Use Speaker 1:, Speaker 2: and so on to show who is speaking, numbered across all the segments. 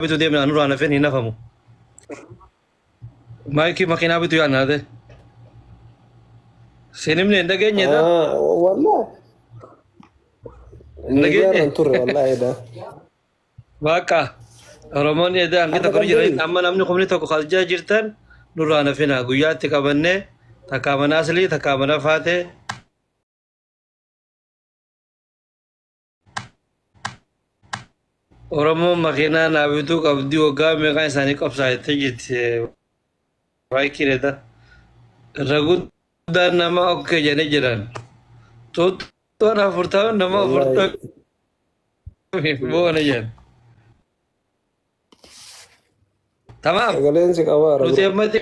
Speaker 1: bituu deemna nurraa nafeen hin hafamu. Maayikii makiinaa bituu yaadna ta'e. Siin himne hin dhageenye daa?
Speaker 2: Ah, wallahi.
Speaker 1: Hin
Speaker 2: Miidiyaa
Speaker 1: dhageenye?
Speaker 2: irra hin turre wallahi daa.
Speaker 1: Waaqa Oromoon edaa hangi
Speaker 2: Har'a
Speaker 1: tokko ni jira.
Speaker 2: qabdee?
Speaker 1: Amma namni kumni tokko kabajaa jirtan nurraa nafina. Guyyaatti qabannee takkaa mana aslii takkaa mana faatee Oromoon makiinaa naa bituu qabdi waggaa meeqaan isaanii qabsaa'ettee jirti. Baay'ee dha. Irra guddaan nama okkee jedhanii jiran. Xuuxxoon 40 nama
Speaker 2: Wallahi.
Speaker 1: 40 boona jedhan. Tamaam.
Speaker 2: Sagaleen si qabaara
Speaker 1: Nuti
Speaker 2: bro.
Speaker 1: ammatti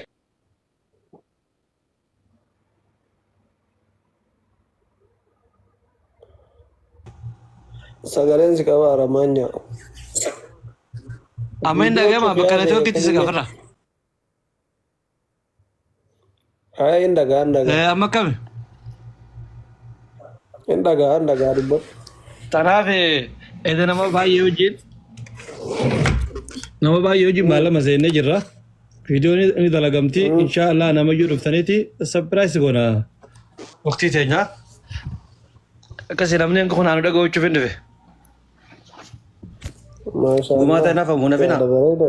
Speaker 2: Sagaleen si qabaara maanya.
Speaker 1: Amma hin
Speaker 2: Viidiyoo
Speaker 1: dhaga'ama
Speaker 2: cufi
Speaker 1: bakka
Speaker 2: haasa'e
Speaker 1: neetwoorkiitti si
Speaker 2: akkasillee.
Speaker 1: gafarra.
Speaker 2: Haa hin dhagaa hin dhagaa.
Speaker 1: Amma akkami?
Speaker 2: Hin dhagaa hin dhagaa dubbadhu.
Speaker 1: Tanaaf eda nama baay'ee wajjin baallama seennee jirra. Viidiyoon ni dalagamti. Inshaa Allah nama iyyuu dhuftaniiti sapiraayis goona. Waqtii teenya. Akkasii namni hanga kun haanu dhaga'uuchuuf hin dhufe.
Speaker 2: Maasha
Speaker 1: Gumaata
Speaker 2: Allah.
Speaker 1: hin hafamu nafina.
Speaker 2: Yaada bareeda.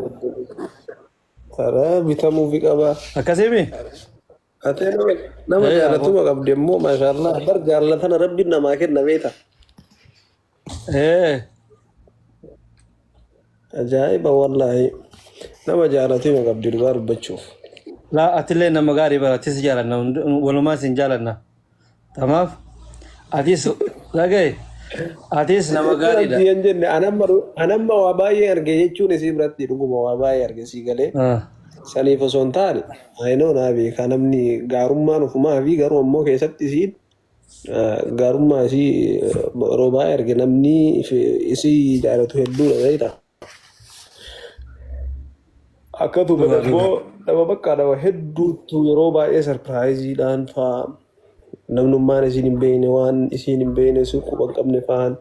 Speaker 2: Karaa bitamuufi qaba.
Speaker 1: Akkasii mi?
Speaker 2: Atee nama
Speaker 1: Ee aboo.
Speaker 2: jaalatuma qabdi immoo maashaallah. Bar jaalatana rabbiin namaa kenna beekta.
Speaker 1: Ee.
Speaker 2: Ajaa'iba wallaahi. Nama jaalatuma qabdi dhugaa dubbachuuf.
Speaker 1: Laa atillee nama gaarii bara atis jaalanna walumaa isin jaalanna. Tamaaf atis dhagaye atis nama
Speaker 2: Jechuun
Speaker 1: gaariidha.
Speaker 2: abdii hin jenne anamma waa baay'ee arge jechuun isii biratti dhuguma waa baay'ee arge sii galee.
Speaker 1: Ah.
Speaker 2: Saniif osoo hin taane ayinoo naa beekaa namni gaarummaan ofumaa fi garuu ammoo keessatti isiin gaarummaa isii yeroo baay'ee arge namni isii jaalatu hedduudha beektaa. Akkatuma
Speaker 1: Dhugaa dhugaa.
Speaker 2: immoo nama bakka nama hedduutu yeroo baay'ee sarpiraayiziidhaan faa namnummaan isiin hin beekne waan isiin hin beekne sun quba hin qabne faan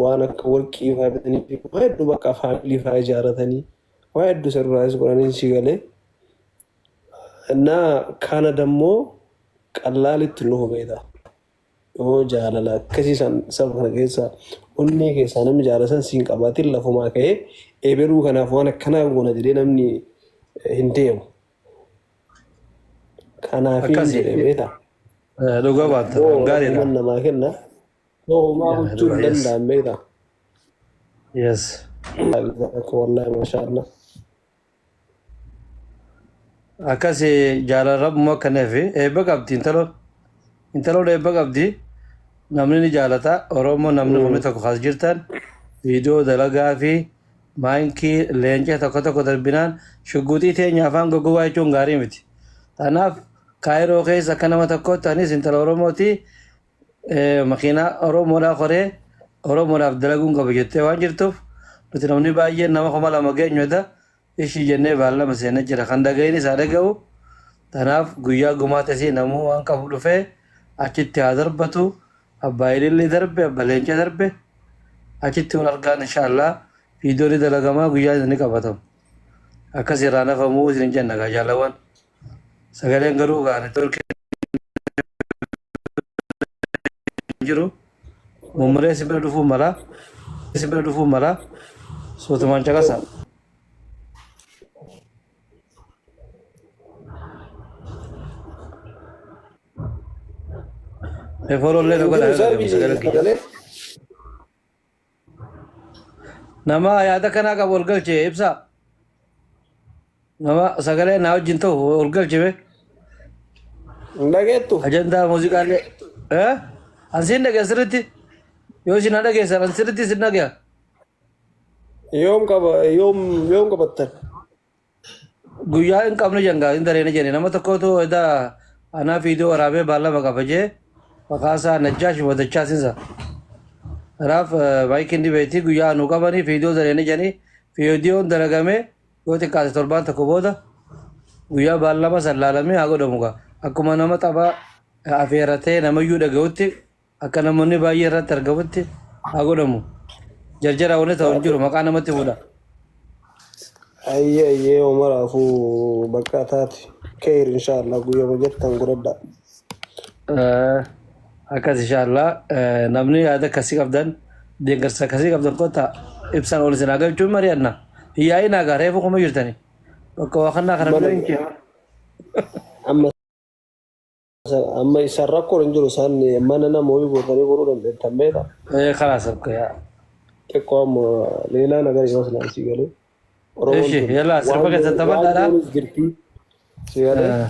Speaker 2: waan akka warqii faa bitanii fi waa hedduu bakka faamilii faa ijaarratanii waa hedduu sarpiraayiz godhanii si galee. Innaa kana dammoo qallaalitti nu hubeeta. Yoo jaalala akkasii san saba kana keessa onnee keessaa namni jaalala san siin qabaatin lafumaa ka'ee eberuu kanaaf waan akkanaa goona jedhee namni hin deemu. Kanaafiin
Speaker 1: Akkasi.
Speaker 2: jedhe beektaa.
Speaker 1: Dhugaa baatta
Speaker 2: Yoo
Speaker 1: gaariidha.
Speaker 2: rabbuman namaa kenna yoo homaa
Speaker 1: Yaa
Speaker 2: gochuu
Speaker 1: dhugaa
Speaker 2: hin
Speaker 1: yes.
Speaker 2: danda'an beektaa.
Speaker 1: Yes.
Speaker 2: Wallahi maashaa Allah.
Speaker 1: Akkasi jaalala rabbuma akkaneef eebba qabdi intaloon. Intaloon eebba qabdi. Namni ni jaalata. Oromoo namni kumni tokko as jirtan viidiyoo dalagaa fi maayinkii leenca tokko tokko darbinaan shugguxii teenya afaan goggogaa jechuun gaarii miti. Kanaaf kaayiroo keessa akka nama tokkootti anis intala Oromooti makiinaa Oromoodhaa koree Oromoodhaaf dalaguun qaba jettee waan jirtuuf nuti namni baay'een nama 2000 geenyu eda ishii jennee baallama seena jira. Kan dhaga'inis haa dhaga'u. Tanaaf guyyaa gumaata isii namuu waan qabu dhufee achitti haa darbatu. Abbaa ililli darbe, abba leenca darbe achitti wal argaan inshaallah. Viidiyoon ni dalagamaa guyyaa ni qabatamu. Akkas irraa nafamuu isin jenna gaa jaalawwan. Sagaleen garuu gaa networkiin hin jiru. Mummuree si bira dhufuu mala. Si bira dhufuu mala. Suutumaan caqasa. Efoolollee
Speaker 2: Hin
Speaker 1: nu godha
Speaker 2: jiru
Speaker 1: yoo dhagamu
Speaker 2: sarbii
Speaker 1: sagaleen kiyya.
Speaker 2: sagalee.
Speaker 1: Nama yaada kanaa qabu ol galche ibsa. Nama sagalee naa wajjin ta'u ol galche be.
Speaker 2: Hin dhageettu?
Speaker 1: Ajandaa muuziqaallee. Eh? An siin dhagaya sirriitti. Yoo isin na dhageessan an sirriitti isin dhagaya.
Speaker 2: Yoom qaba yoom yoom qabattan?
Speaker 1: Guyyaa hin qabnu jenga hin dareene jenne nama tokkotu edaa anaa viidiyoo waraabee baallama qaba jee maqaa isaa Najjaash Wadachaasinsa. Kanaaf maayikiin dhibeetii guyyaa nu qabanii viidiyoo dareene jedhanii viidiyoon dalagamee yoo xiqqaate torbaan tokko booda guyyaa baallama san laalamee haa godhamu gaa. Akkuma nama tapha afeeratee namayyuu dhaga'utti akka namoonni baay'ee irratti argamutti haa godhamu. Jarjara wanni ta'u hin jiru maqaa namatti fuudha.
Speaker 2: Ayyee ayyee omaraafuu bakka taate. Keer inshaallah guyyama jettan godhadha.
Speaker 1: Akkas inshaallah namni yaada akkasii qabdan deeggarsa akkasii qabdan kottaa ibsaan ol isin haa galchuun mari'anna. Hin yaa'inaa gaa reefu kuma jirtani. Bakka waa kannaa kana
Speaker 2: Mana
Speaker 1: bira hin ce'a.
Speaker 2: amma amma isaan rakkoon hin jiru isaan mana nama wayii gootanii godhuu dandeettan beektaa.
Speaker 1: Kalaas akka yaa.
Speaker 2: Xiqqoo amma leelaa nagar yoo silaa si galee. Oromoon
Speaker 1: Eshi
Speaker 2: tun
Speaker 1: yallaa sirba
Speaker 2: waan
Speaker 1: keessan
Speaker 2: waan
Speaker 1: taphadhaadha.
Speaker 2: goonis jirti si galee.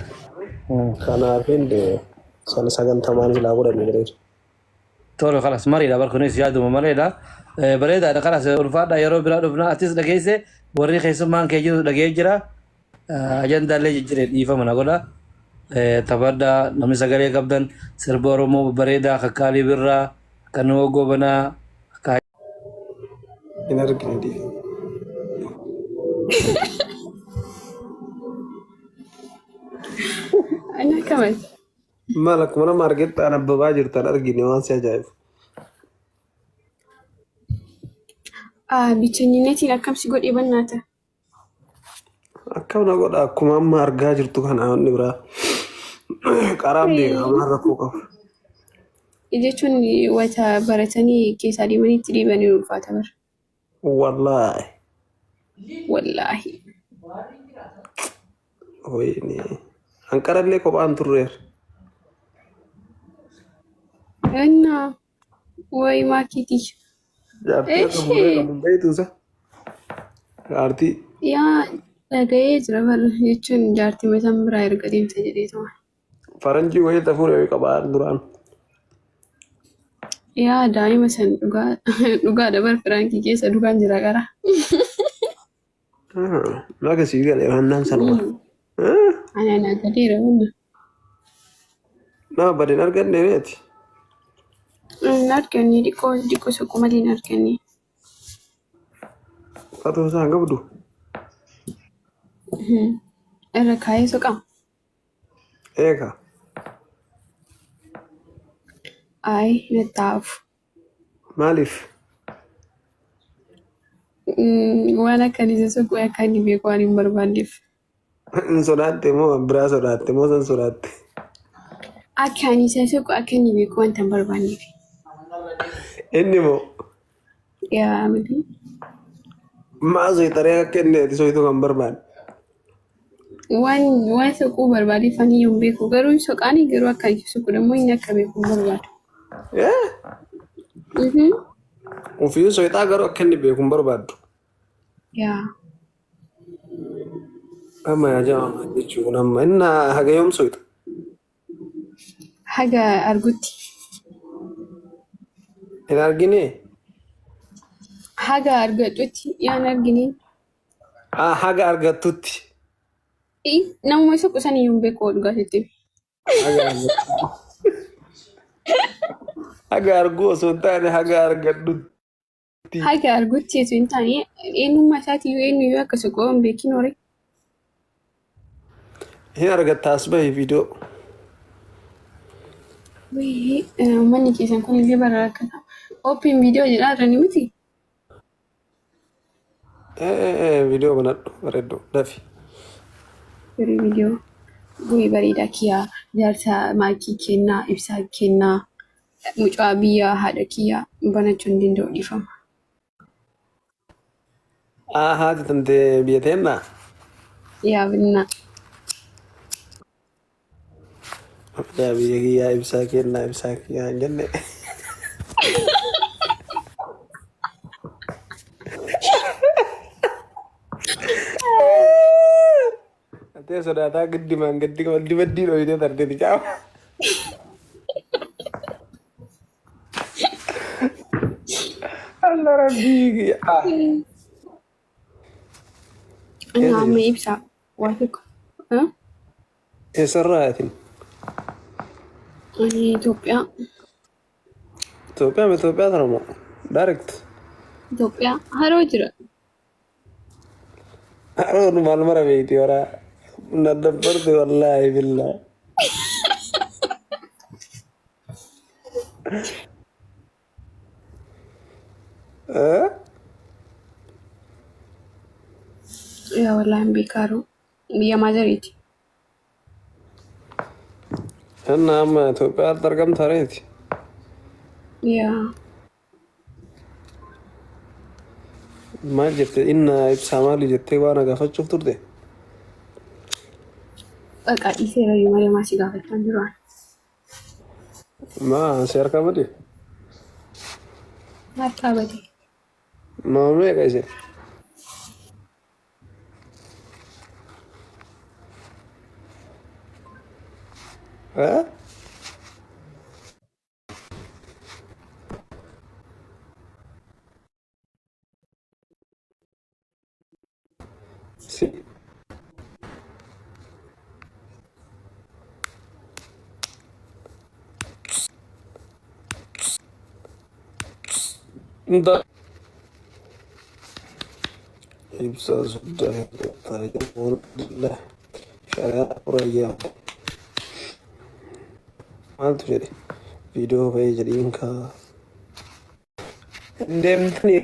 Speaker 2: Kanaaf hin sana sagantamaan silaa godhanne bareeda.
Speaker 1: Tole kalas mariidha bar kunis yaaduma maleedha. Bareedaadha kalas ulfaadha yeroo biraa dhufna atis dhageesse warri keessummaan kee jiru dhagee jira. Ajandaallee jijjiiree dhiifama na godha. Taphadhaa namni sagalee qabdan sirba Oromoo bareedaa akka Kaalii Birraa akka Nuhoo Gobanaa akka
Speaker 2: Hin argine dhiifama.
Speaker 3: Ani akkamati?
Speaker 2: Maal akkuma nama argetti aan abbabaa jirtan argine waan si ajaa'ibu.
Speaker 3: Bicheenyinetiin akkam si godhee bannaata?
Speaker 2: Akkam na godha akkuma amma argaa jirtu kana wanni biraa. Qaraan beeka hamaan rakkoo qabu.
Speaker 3: Jechuun wanta baratanii keessaa deemanii itti deebi'anii ulfaata bara.
Speaker 2: Wallaahi.
Speaker 3: Wallaahi.
Speaker 2: Wayne. Anqarallee kophaan turreera.
Speaker 3: Innaa wayi maakiitii.
Speaker 2: Jaartii akka fuudhee
Speaker 3: Eshi
Speaker 2: qabu hin beektu isa. Jaartii.
Speaker 3: Yaa dhaga'ee jira bara jechuun jaartii mataan biraa erga deemte jedhee tuma.
Speaker 2: Faranjii wayii ta fuudhee qaba duraan.
Speaker 3: Yaa daa'ima san dhugaa dhugaadha bar firaankii keessa dhugaan jira qara.
Speaker 2: Naga sii galee wannaan sanuma.
Speaker 3: Ani anaa galeera wanna.
Speaker 2: Nama badin arganne reeti.
Speaker 3: Hin arganne dhiqoo dhiqoo soquu malee hin arganne.
Speaker 2: Uffata isaa hin qabdu.
Speaker 3: Irra kaayee soqaa.
Speaker 2: Eeka.
Speaker 3: Ayi nattaafu.
Speaker 2: Maaliif?
Speaker 3: Waan akkan isa soquu akka inni beeku waan hin barbaanneef.
Speaker 2: Hin sodaatte moo biraa sodaatte moo san sodaatte?
Speaker 3: Akka ani isa soqu akka inni beeku wanta hin barbaanneef.
Speaker 2: Inni moo
Speaker 3: Yaa miti.
Speaker 2: maa soyxaree akka inni ati soytu kan barbaanne?
Speaker 3: Waan waan soquu barbaadeef ani iyyuu hin beeku. Garuu hin soqaani garuu akka ani soqu immoo inni akka beeku hin barbaadu.
Speaker 2: Eh?
Speaker 3: Mhm.
Speaker 2: Ofiin soyxaa garuu akka inni beeku hin barbaaddu.
Speaker 3: Yaa.
Speaker 2: Amma yaa jamaa jechuun amma inni haga yoom soyxa?
Speaker 3: Haga argutti.
Speaker 2: Hin argine?
Speaker 3: Haga argadhutti yaan argine.
Speaker 2: Ah, haga argattutti.
Speaker 3: Namuma soqu san iyyuu hin beeku dhugaa sitti.
Speaker 2: Haga argattu. Haga arguu osoo hin taane haga argadhutti.
Speaker 3: Haga argutti osoo hin taane eenyummaa isaatiyyuu eenyuyyuu akka soquu hin beekin horii.
Speaker 2: Hin argatta as bahi viidiyoo.
Speaker 3: Wayii uummanni keessan kun illee bara rakkata. Open video jedhaa jirani miti.
Speaker 2: Viidiyoo banadhu bareeddu dafi.
Speaker 3: Firii viidiyoo guyii bareedaa kiyyaa jaarsa maakii kennaa ibsaa kennaa mucaa biyyaa haadha kiyyaa banachuu hin danda'u dhiifama.
Speaker 2: Aa haati tantee biyya teennaa?
Speaker 3: Yaa binnaa.
Speaker 2: Yaa biyya kiyyaa ibsaa kennaa ibsaa kiyyaa hin jenne. Atee sodaataa giddimaan gaddi waldi baddii dhoyitee tarteeti caama. Allah rabbii kiyya. Ah.
Speaker 3: Inni amma ibsaa waa tokko. Eh?
Speaker 2: Eessarraa atin?
Speaker 3: Ani Itoophiyaa.
Speaker 2: Itoophiyaa Itoophiyaa tana moo? Direct.
Speaker 3: Itoophiyaa haroo jira.
Speaker 2: Haroon maal mara beekti horaa. Na dabbarte wallaahi billaahi. Eh?
Speaker 3: Yaa wallaahi hin beekaaru. Biyya maazariiti.
Speaker 2: Anna amma Itoophiyaatti argamta reeti.
Speaker 3: Yaa.
Speaker 2: Maal jette inna ibsaa maali jettee waan gaafachuuf turte?
Speaker 3: Baqa dhiiseera iyyuu malee maasii gaafachaa hin jiru.
Speaker 2: Maa si harkaa bade?
Speaker 3: Harkaa bade.
Speaker 2: Nama meeqa isin? Eh? Si. Hunda ibsaa soddaa shari'aa afurayyaa maaltu jedhe viidiyoo ba'ee jedhiin kaa deemtanii.